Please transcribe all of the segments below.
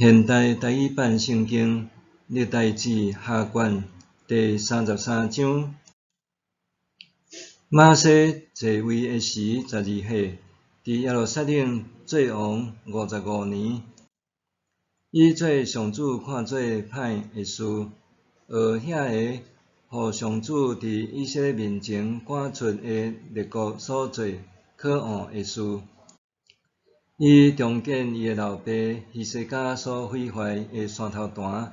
現代台語版聖經歷代志下卷第三十三章。瑪拿西在位的時12歲，佇耶路撒冷做王55年。伊做上主看做歹的事，學遐个予上主佇以色列面前趕出的列國所做可惡的事。伊重建伊的老爸希西家所毀壞的山頭壇，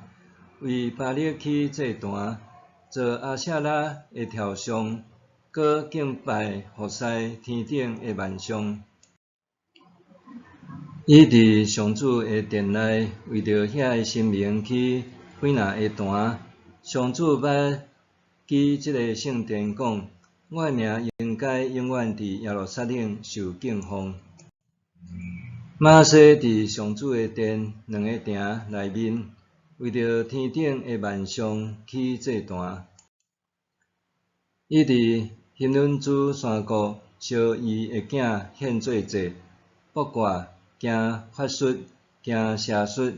為巴力起祭壇，做亞舍拉的雕像，閣敬拜服侍天頂的萬象。伊佇上主的殿內，為著遐个神明起幾若个壇。上主捌記這个聖殿講：我的名應該永遠佇耶路撒冷受敬奉。瑪拿西佇上主的殿兩个埕內面，為著天頂的萬象起祭壇。伊佇欣嫩子山谷燒伊的囝獻做祭，卜卦、行法術、行邪術，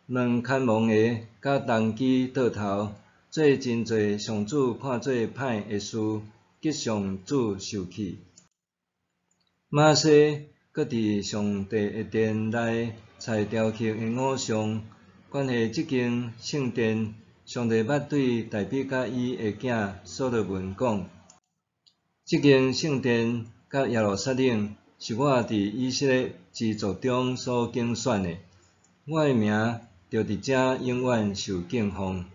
問牽亡的佮童乩倒頭，做真濟上主看做歹的事，激上主受氣。瑪拿西閣佇上帝的殿內採雕刻的偶像，關係這間聖殿，上帝捌對大衛佮伊的囝所羅門講：這間聖殿佮耶路撒冷是我佇以色列支族中所揀選的，我的名著佇遮永遠受敬奉。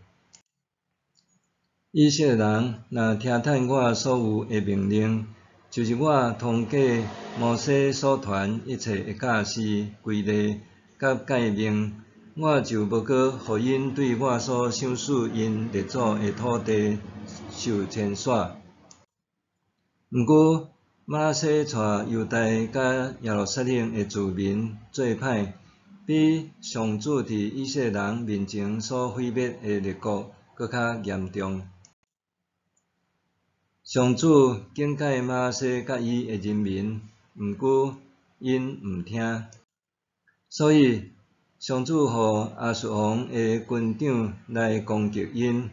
以色列人若聽趁我所有的命令，就是我通過摩西所傳一切的教示、規例佮誡命，我就無閣予𪜶對我所賞賜𪜶列祖的土地受遷徙。毋過，瑪拿西帶猶大佮耶路撒冷的子民做歹，比上主佇以色列人面前所毀滅的列國閣較嚴重。上主警戒瑪拿西佮伊的人民，毋過𪜶毋聽。所以，上主予亞述王的軍長來攻擊𪜶，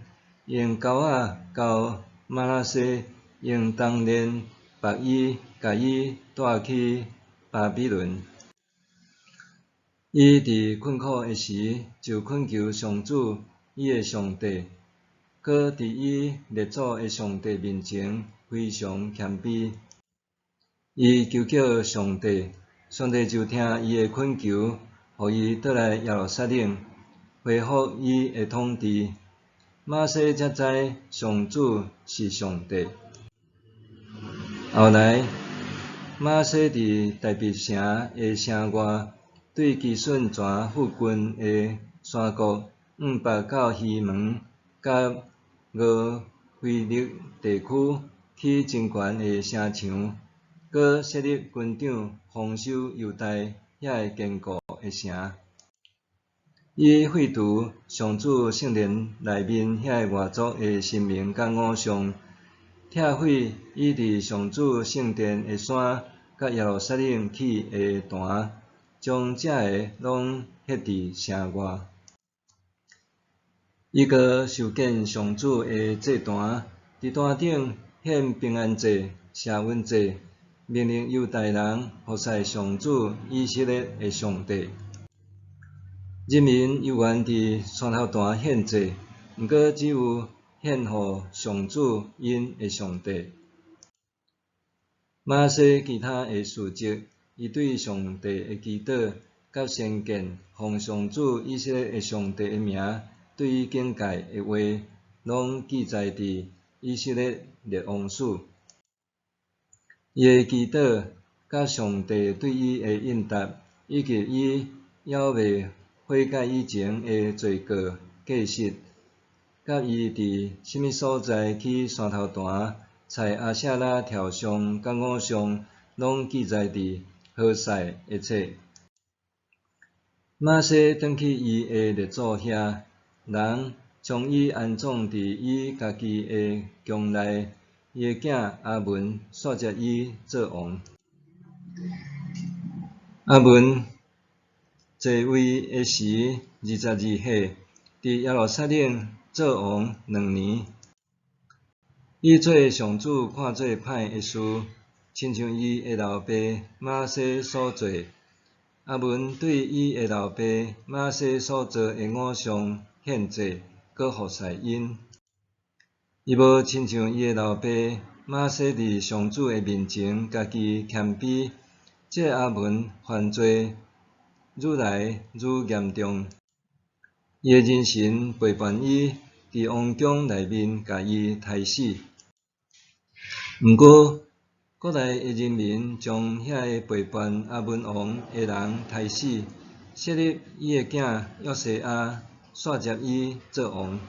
用鈎仔鉤瑪拿西，用銅鏈縛伊，共伊帶去巴比倫。伊佇困苦的時，就懇求上主伊的上帝，閣佇伊列祖的上帝面前非常謙卑。伊求叫上帝，上帝就聽伊的懇求，予伊倒來耶路撒冷，恢復伊的統治。瑪拿西才知上主是上帝。後來，瑪拿西佇大衛城的城外，對基順泉附近的山谷，往北到魚門佮俄腓力地區起真懸的城牆，閣設立軍長防守猶大遐个堅固的城。伊廢除上主聖殿內面遐個外族的神明佮偶像，拆毀伊佇上主聖殿的山佮耶路撒冷起的壇，將這个攏歇佇城外。伊閣修建上主的祭壇，佇壇頂獻平安祭、謝恩祭，命令猶大人服侍上主以色列的上帝。人民猶原佇山頭壇獻祭，毋過只有獻予上主𪜶的上帝。瑪拿西其他的事蹟，伊對上帝的祈禱，佮先見奉上主以色列的上帝的名對伊警戒的話，攏記載佇以色列列王史。伊的祈禱，佮上帝對伊的應答，以及伊猶未悔改以前的罪過過失，佮伊佇啥物所在起山頭壇、採亞舍拉雕像佮偶像，攏記載佇何塞的冊。瑪拿西轉去伊的列祖遐，人將伊安葬佇伊家己的宮內，伊的囝亞文紲接伊做王。亞文坐位的時22歲，佇耶路撒冷做王2年。伊做上主看做歹的事，親像伊的老爸瑪拿西所做。亞文對伊的老爸瑪拿西所做的偶像獻祭，閣服侍𪜶。伊無親像伊的老爸瑪拿西佇上主的面前家己謙卑。這个亞文犯罪愈來愈嚴重，伊的人臣背叛伊，佇王宮內面共伊刣死。毋過，國內的人民將遐个背叛亞文王的人刣死，設立伊的囝約西亞，紲接伊做王。